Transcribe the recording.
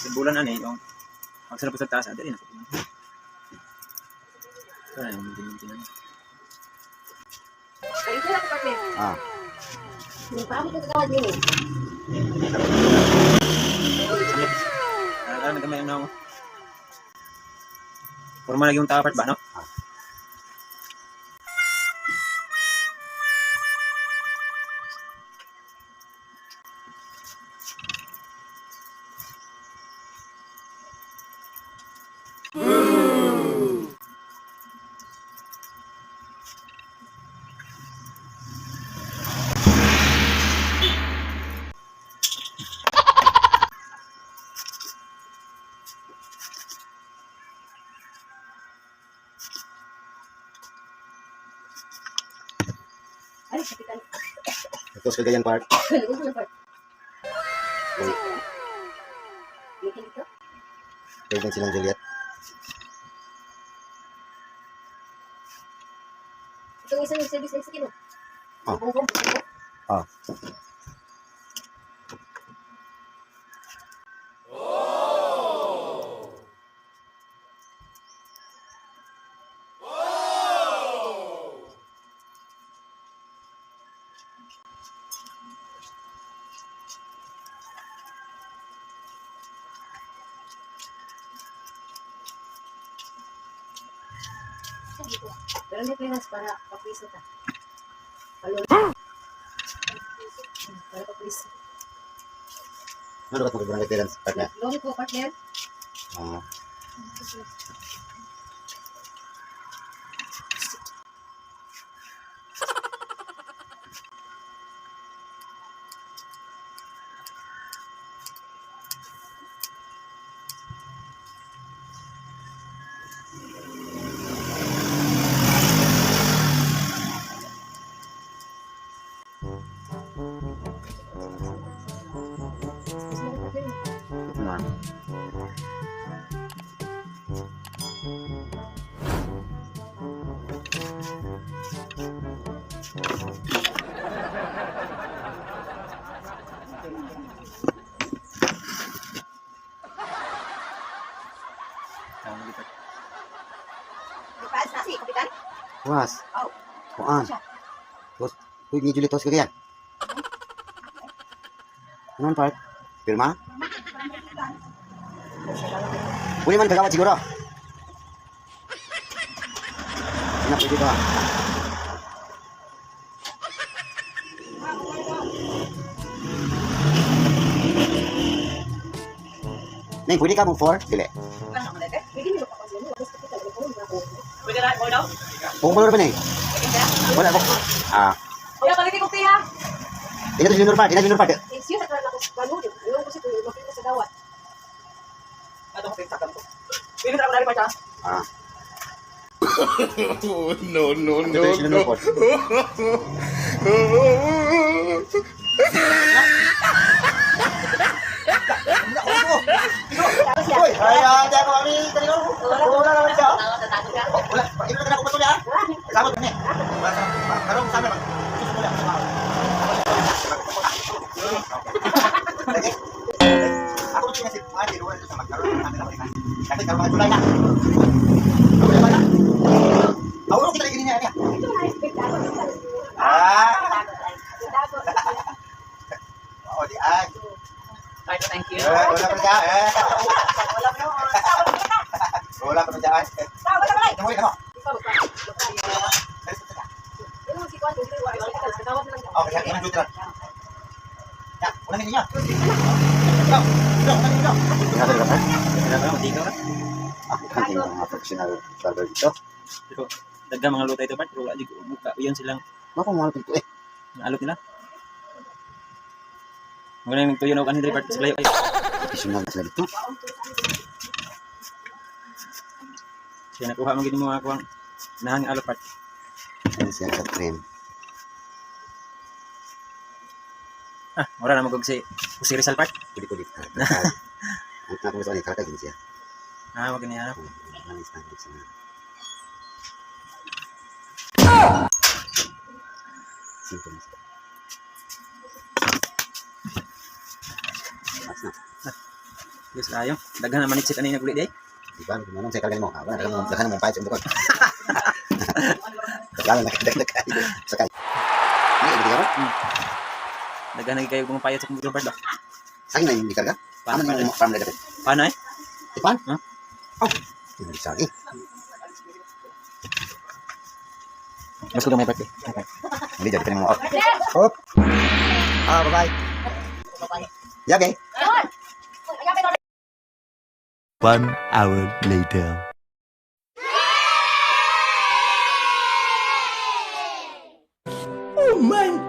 Sa bulan ani yung pagsarap sa taas, dali na. Ito na yung din din. Ay, ito na ako, partner. Ah. Yung paamot ang kagawad niyo. Ah, nagamay ang naong. Forma lagi yung tao part ba, no? Ay, kapitan. Tapos Cagayan Park. Nagugol na part. Meeting ito? Pwede silang Juliet. Itong isang service ng sakin, oh. Oh. Bongbong, bongbong. Ah. Pero hindi clearance para papriso ta. Alo. Para papriso. Ano dapat mag-barangay clearance partner? Lori po, partner. Ah. Ito na. Tama dito. Di na si Kapitan. Was. Oh. Kuan. Tapos, uy, ni Juliet, tapos Cagayan. Ano man part? Pirma? Pwede man kagawad siguro. Hindi na pwede ba? Nay, pwede ka mo 4? Dili. Pwede nyo pa kasi. Wala sa Kapitan. Wala ko. Pwede na, mo daw? Kung color pa na eh. Wala ko. Ah, Kuya, balikin ko ha. ina to junior part, ina junior part. Excuse, at ako sa balon. Iwan ko si Tuyo. Mapil sa dawat. Ato ko pinsa ko. Pwede na ako dari pa siya. Ah, Oh, no, no, ito no, yung junior no. part. Uy, ay, ate ako kami, kanino? Wala naman siya. Wala, ino na ako patuloy ah. Kasama kami. Karong sama bang. Susunod ako sa Ako si Ate, wala sa magkaroon ng amin ako. Kasi karon mga July na. Wala ba na? Awro kita lagi niya niya. Ito na expect ako. Ah, Tago. oo di ay. Right, thank you. Eh, wala pa siya. Eh. Wala pa naman. Wala pa siya. Eh, Wala pa. mo mo. Ano si Kwan? Sa dawat na lang. Okay, siya inang duty lang. Ya, una niya. Go. Go, una niyo. Tingnan ka Kailangan mo, tigaw na. Ah, ang mga professional barber dito. Pero daga mga luta ito part, pero wala di ko buka. Uyan silang Mako mga pinto eh. ang alot nila. Mga nang tuyo na kanin diri part sa layo. Ay, Professional na sila dito. siya nakuha man gid mo mga kuwang nahang alot part. Ano siya sa trim. Ah, mura na magug si Jose Rizal part. Kulit-kulit. Ang ako gusto ni karakter din siya. Ah, wag niya. Ano yung standard sa mga. Simple na siya. Na. Diyos kayo. Daghan naman itsit ani naguli di ay. Di ba? Manong sa karga nimo. Ah, wala daghan mo payat sa bukod. Daghan na daghan kayo. Sakay. Ni ibig ka? Daghan na kayo mga payat sa computer part ba? Saging na yung karga. Paano Amo ni mo farm dapat. Paano eh? Ipan? Huh? Oh. Hindi sagi. Mas ko gamay part eh. Okay. Hindi jadi mo. Hop. Ah, bye-bye. Yage. 1 hour later. Oh my